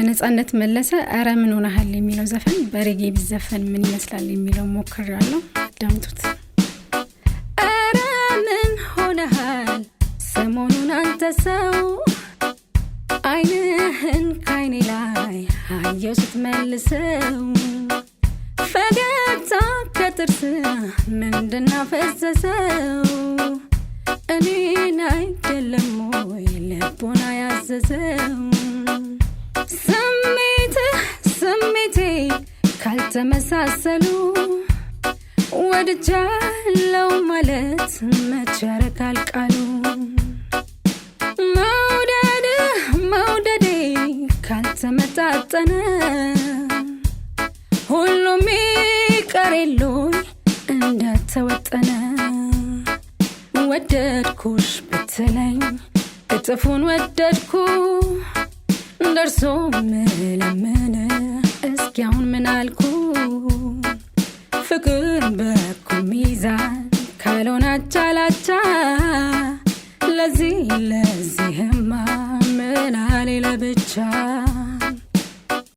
የነጻነት መለሰ "እረ ምን ሆነሃል" የሚለው ዘፈን በሬጌ ቢዘፈን ምን ይመስላል የሚለው ሞክሬያለሁ። አዳምጡት። እረ ምን ሆነሃል ሰሞኑን አንተ ሰው፣ አይንህን ካይኔ ላይ አየው ስትመልሰው፣ ፈገግታ ከጥርስ ምንድና ፈዘዘው? እኔን አይደለም ወይ ልቦና ያዘዘው? ስሜትህ ስሜቴ ካልተመሳሰሉ ወድጃለው ማለት መች ያረካል ቃሉ? መውደድህ መውደዴ ካልተመጣጠነ ሁሉም ይቀር የሎይ እንደተወጠነ። ወደድኩሽ ብትለኝ እጥፉን ወደድኩ፣ ደርሶ ምለምን እስኪ አሁን ምን አልኩ? ፍቅር በኩል ሚዛን ካልሆነ አቻ ላቻ፣ ለዚህ ለዚህማ ምን አለ ለብቻ?